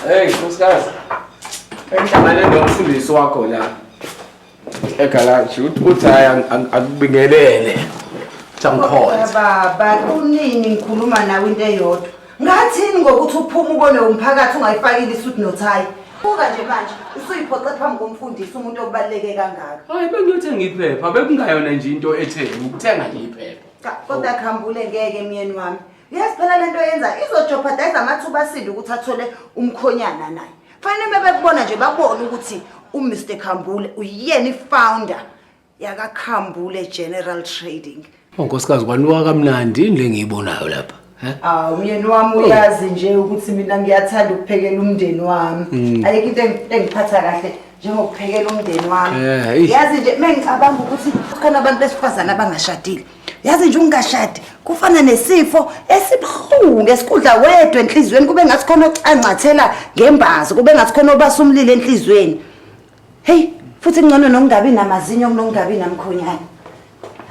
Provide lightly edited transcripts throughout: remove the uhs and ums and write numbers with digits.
Hey, nkosikazi. Engihlangane nomfundisi wakho la. Egalaji uthi hayi akubingelele. Uthi angikhonze. Baba, kunini ngikhuluma nawe into eyodwa. Ngathini ngokuthi uphume ubone umphakathi ungayifakile isuit nothayi. Buka nje manje usuyiphoxe phambi komfundisi umuntu okubaluleke kangaka. Hayi bengiyothenga iphepha, bekungayona nje into etheni, ukuthenga nje iphepha. Cha, kodwa khambule ngeke myeni wami. Yazi phela lento yenza izojeopardize amathuba asinde ukuthi athole umkhonyana naye. Fanele mebekubona nje babone ukuthi uMr Khambule uyena ifounder yakaKhambule General Trading. Oh nkosikazi kwanuka kamnandi yini le ngiyibonayo lapha? Eh? Ah, umyeni wami uyazi nje ukuthi mina ngiyathanda ukuphekela umndeni wami. Ayikho into engiphatha kahle njengokuphekela umndeni wami. Eh, Yazi nje mengicabanga ukuthi khona abantu besifazane abangashadile. Yazi nje ungashadi kufana nesifo esibuhlungu esikudla wedwa enhliziyweni kube ngathi khona ocangcathela ngembazi kube ngathi khona obasa umlilo enhliziyweni. Hey, futhi ngcono nokungabi namazinyo kunokungabi namkhonyane.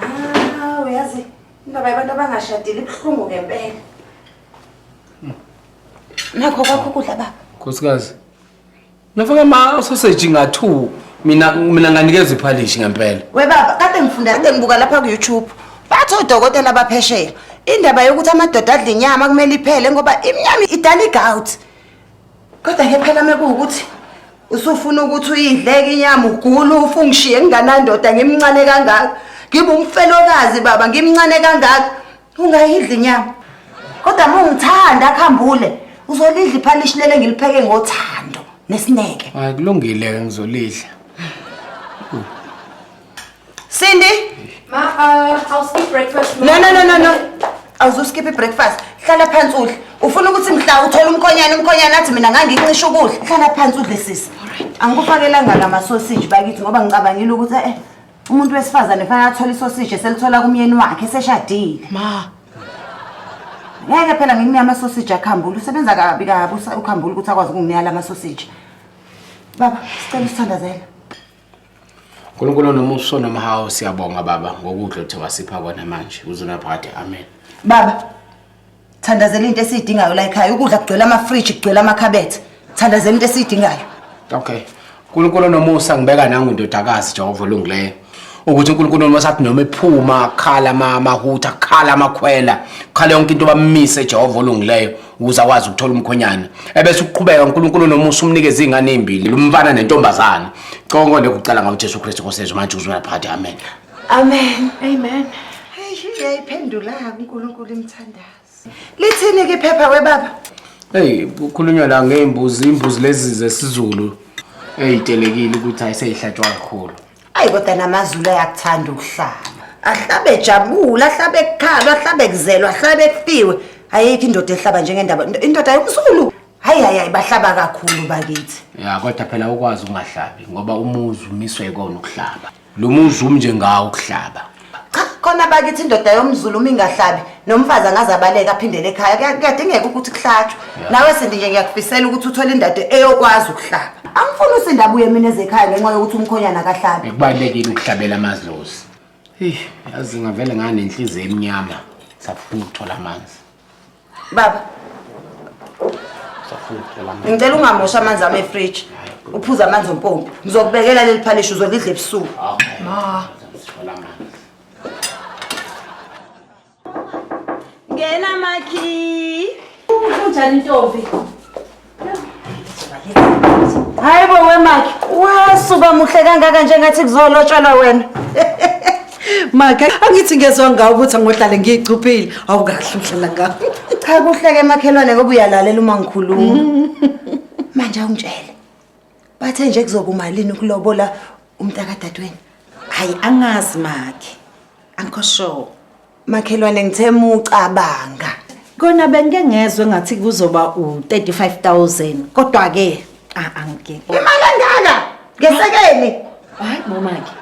Ah, uyazi indaba yabantu abangashadile ibuhlungu ngempela. Nakho kwakho ukudla baba. Nkosikazi. Nafaka ama sausage nga2 mina nganikeza iphalishi ngempela. We baba, kade ngifunda kade ngibuka lapha ku YouTube. Bathi odokotela abaphesheya indaba yokuthi amadoda adla inyama kumele iphele ngoba iminyama idala igout. Kodwa ke phela mekuwukuthi usufuna ukuthi uyidleke inyama ugula ufe ungishiye nginganandoda ngimncane kangaka. Ngibe umfelokazi baba ngimncane kangaka. Ungayidli inyama. Kodwa uma ungithanda khambule uzolidla iphalishi lele ngilipheke ngothando nesineke. Hayi kulungile ke ngizolidla. Cindy? Ma, I'll skip breakfast. No no no no no. Awuzuskip breakfast. Hlala phansi udle. Ufuna ukuthi mhla uthola umkhonyana umkhonyana athi mina ngangincisha ukudla. Hlala phansi udle sisi. Angikufakelanga nama sausage bakithi ngoba ngicabangile ukuthi eh umuntu wesifazane fanele athole isoseji eselithola kumyeni wakhe eseshadile. Ma. Ngeke phela ngikunike ama-sausage akhambule. Usebenza kabi kabi ukhambule ukuthi akwazi ukunginika la ma-sausage. Baba, sicela usithandazele. uNkulunkulu onomusa onomhawu siyabonga baba ngokudla othe wasipha kona manje uzunaphakade amen. Baba, thandazela into esiyidingayo la ekhaya. Ukudla kugcwele ama-fridge, kugcwele amakhabethe. Thandazela into esiyidingayo. Okay. uNkulunkulu onomusa ngibeka nangu indodakazi Jehova olungileyo. Ukuthi uNkulunkulu onomusa athi noma ephuma khala amahutha khala amakhwela khala yonke into bammise Jehova olungileyo ukuze akwazi ukuthola umkhonyana. Ebese uqhubeka uNkulunkulu onomusa umnikeze izingane ezimbili umfana nentombazana. Konke lekucala ngawo Jesu Kristu Nkosi yethu manje uzunaphakade amen. Amen. Amen. Hey, uyayiphendula-ke uNkulunkulu imithandazo. Lithini-ke iphepha we baba? Hey, kukhulunywa la ngeimbuzi, imbuzi lezi zesiZulu eyitelekile ukuthi ayiseyihlatshwa kakhulu. Ayi kodwa namaZulu ayakuthanda ukuhlaba. Ahlabe ejabula, ahlabe ekukhalwa, ahlabe kuzelwa, ahlabe kufiwe. Ayikho indoda ehlaba njengendaba. Indoda yomZulu. Hayi hayi hayi bahlaba kakhulu bakithi. Ya kodwa phela ukwazi ukungahlabi ngoba umuzi umiswe ikona ukuhlaba. Lo muzi umi nje ngawo ukuhlaba. Cha khona bakithi indoda yomZulu uma ingahlabi nomfazi angaze abaleke aphindele ekhaya. Kuyadingeka ukuthi kuhlatshwe. Nawe Sindi nje ngiyakufisela ukuthi uthole indoda eyokwazi ukuhlaba. Angifuni uSindi abuye mina ezekhaya ngenxa yokuthi umkhonyana akahlabi. Kubalulekile ukuhlabela amadlozi. Hey, yazi ngavele nganenhliziyo emnyama. Safuna ukuthola amanzi. Baba, Safuna ukuthola amanzi. ngicela ungamoshi amanzi ami efridge. Uphuze amanzi ompompi. Ngizokubekela leli phalishi uzolidla ebusuku. Okay. Ma. Sithola amanzi. Ngena makhi. Kunjani ntombi? Hayi bo wemakhi, wasuka muhle kangaka njengathi kuzolotshelwa wena. Makhe, angithi ngezwa ngawo ukuthi angohlale ngiyichuphile. Awukahle uhlala ngawo. Cha kuhle ke makhelwane ngoba uyalalela uma ngikhuluma. Manje awungitshele. Bathe nje kuzoba umalini ukulobola umntaka dadweni? Hayi angazi makhe. Angikho sure. Makhelwane ngithe mucabanga. Kona bengike ngezwe ngathi kuzoba u-35000 kodwa ke ah angike. Imali engaka ngesekeni. Hayi bo makhe.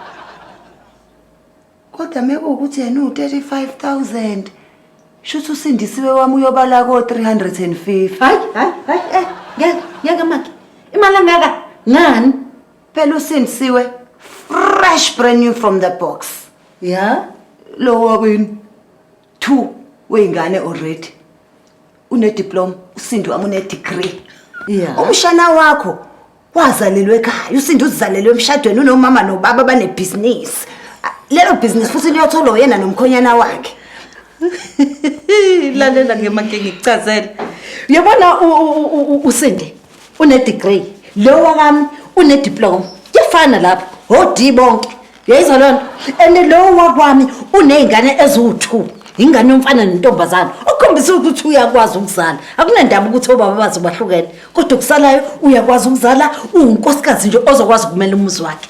Kodwa mekuwukuthi yena u-35000 shuthi usindisiwe wami uyobala ko-350. Hayi hayi hayi eh ngeke ngeke makhe. Imali engaka ngani? Phela usindisiwe fresh brand new from the box. Ya? Lo wakwini 2 weyingane already. Une diploma, usindi wami une degree. Yeah. Umshana wakho wazalelwe ekhaya, uSindi uzalelwe emshadweni unomama nobaba banebhizinisi. Lelo bhizinisi futhi liyotholwa uyena nomkhonyana wakhe. Lalela ke make ngikuchazele. Uyabona uSindi une degree, lo wakami une diploma. Kuyafana lapho, o-D bonke. Uyayizwa lona? And lo wakwami uney'ngane eziwu-2. Ingane yomfana nentombazana. Okukhombisa ukuthi uyakwazi ukuzala. Akunandaba ukuthi obaba bazo bahlukene. Kodwa okusalayo uyakwazi ukuzala, uwunkosikazi nje ozokwazi ukumela umuzi wakhe.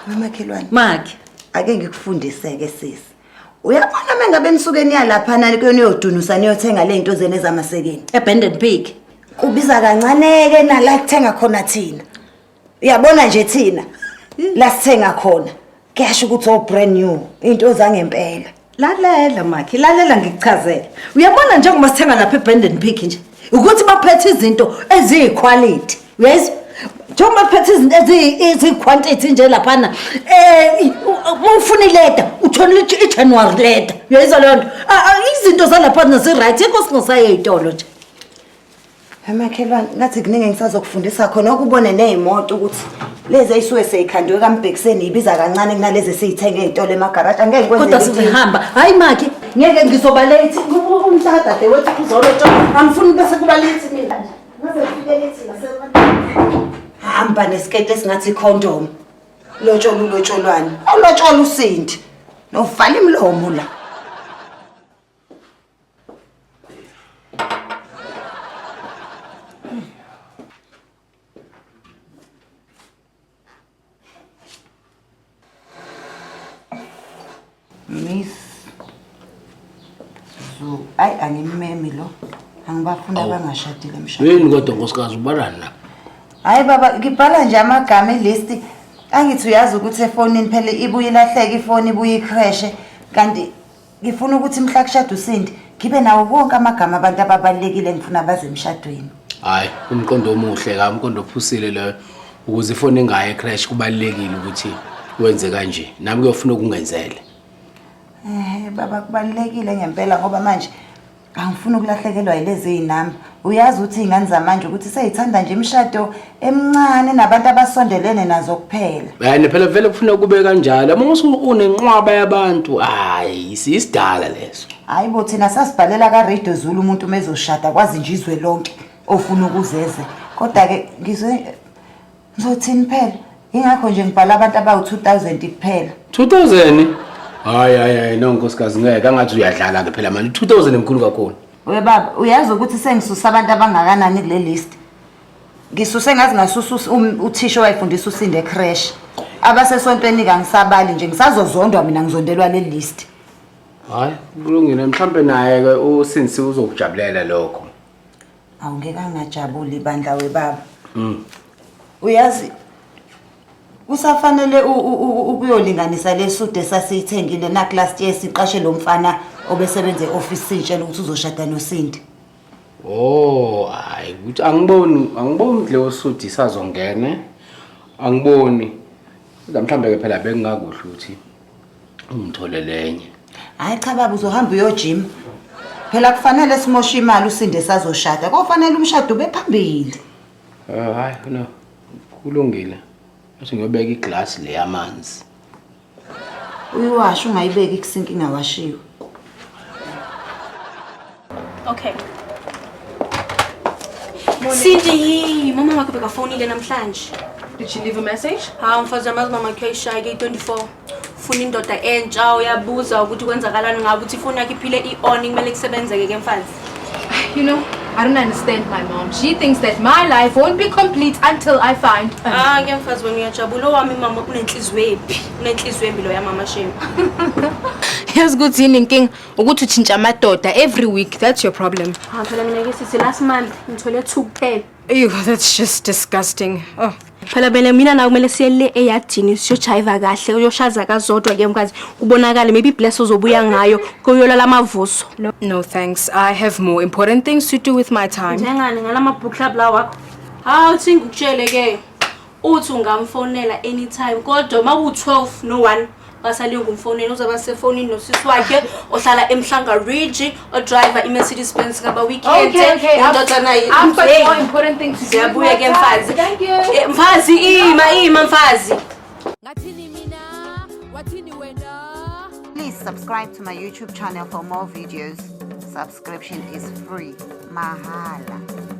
Mamakhelwane. Makhe. Ake ngikufundise-ke sisi. Uyabona uma ngabe nisuke niya laphana kuyona uyodunusa niyothenga le zinto zenu ezamasekeni. E-Bend and Pick. Kubiza kancane-ke nala kuthenga khona thina. Uyabona nje thina la sithenga khona. Kuyasho ukuthi oh brand new, into zangempela. Lalela makhe, lalela ngikuchazele. Uyabona njengoba sithenga lapha e-Bend and Pick nje, ukuthi baphethe izinto eziyi-quality. Uyayizwa? Njengoba baphethe izinto eziyi-quantity nje laphana, uma ufuna i-leather, uthola i-January leather. Uyayizwa leyo nto? Izinto zalaphana zi-right, yikho singasayi ey'tolo nje. Emakhelwane, ngathi kuningi engisazokufundisa khona okubone ney'moto ukuthi lezi ey'suke sey'khandiwe kaMbhekiseni ibiza kancane kunalezi esiy'thenga ey'tolo emagaraji. Angeke ngikwenze Kodwa lutho. sizihamba. Hhayi makhe, ngeke ngizoba late. Umntaka dadewethu uzolotshola. Angifuni bese kuba late mina. Ngaze ngifike late ngasebantwini. Hamba nesiketi esingathi condom. Lotshola ulotsholwane. Awulotshola uSindi. Novala imlomo la. Miss Zu, ayi angimemi lo. Angibafuni abangashadile emshadweni. Yini kodwa nkosikazi ubalani la? Hayi baba, ngibhala nje amagama e-list. Angithi uyazi ukuthi efonini phela ibuye ilahleke ifoni ibuye i-crashe. Kanti ngifuna ukuthi mhla kushada uSindi ngibe nawo wonke amagama abantu ababalulekile engifuna baze emshadweni. Hayi, umqondo omuhle ka, umqondo ophusile loyo. Ukuze ifoni ingayi crash kubalulekile ukuthi wenze kanje. Nami kuyofuna ukungenzele. Baba kubalulekile ngempela ngoba manje angifuni ukulahlekelwa yilezi zinamba. Uyazi ukuthi izingane zamanje ukuthi seyithanda nje imishado emincane nabantu abasondelene nazo kuphela. Hayi phela vele kufuna kube kanjalo. Uma unenqwaba yabantu, hayi isidala leso. Hayi bo thina sasibhalela ka Radio Zulu umuntu mezoshada kwazi nje izwe lonke ofuna ukuzeze. Kodwa ke ngizwe ngizothini phela? Ingakho nje ngibhala abantu abawu 2000 kuphela. 2000? Hayi hayi hayi no nkosikazi ngeke angathi uyadlala ke phela manje 2000 emkhulu kakhulu. We baba uyazi ukuthi sengisusa abantu abangakanani kule list. Ngisuse ngazi ngasusa uthisha owayefundisa uSindi e-creche. Abasesontweni kangisabali nje ngisazozondwa mina ngizondelwa le list. Hayi kulungile mhlambe naye ke uSindi uzokujabulela lokho. Awungeke angajabuli bandla we baba. Uyazi kusafanele ukuyolinganisa lesude esasiyithengile na last year siqashe lo mfana obesebenza e-office sitshela ukuthi uzoshada noSindi. Oh, hayi ukuthi angiboni leyo suit isazongena. Angiboni. Kodwa mhlambe ke phela bengingakuhle ukuthi ungithole lenye. Hayi cha baba uzohamba uyojima. Phela kufanele simoshe imali uSindi esazoshada. Kofanele umshado ube phambili. Hayi no. Kulungile. Bese ngiyobeka iglass le yamanzi. Uyiwashe ungayibeki kusinki ingawashiwe. Okay. Cindy, mama wakho bekafonile namhlanje. Did she leave a message? Hawu mfazi yamazi mama wakhe uyayishaya ke 24. Ufuna indoda entsha uyabuza ukuthi kwenzakalani ngabe ukuthi ifoni yakhe iphile i-on kumele kusebenzeke ke mfazi. You know, I don't understand my mom. She thinks that my life won't be complete until I find a Ah ke mfazi wena uyajabula owami mama unenhliziyo embi. Unenhliziyo embi lo yamama shame. Yazi ukuthi yini inkinga ukuthi utshintsha amadoda every week. That's your problem. Ha phela mina ke sithi last month ngithole 2 kuphela. Ew, that's just disgusting. Oh. Phela bele mina na kumele siye le eyadini siyojiva kahle uyoshaza kazodwa ke mkazi kubonakale maybe bless uzobuya ngayo kuyolala amavuso. No, no thanks. I have more important things to do with my time. Njengani ngalama book club la wakho? Hawu thi ngikutshele ke uthi ungamfonela anytime kodwa maku 12 no 1 Basalinga umfonini uzoba sefonini nosisi wakhe ohlala eMhlanga Ridge, odriver iMercedes Benz ngaba weekend. Okay. Indodana I've got more important things to do with Siyabuya my ke time. mfazi. Thank you. Eh, Mfazi ima ima mfazi. Ngathini mina, wathini wena? Please subscribe to my YouTube channel for more videos. Subscription is free. Mahala.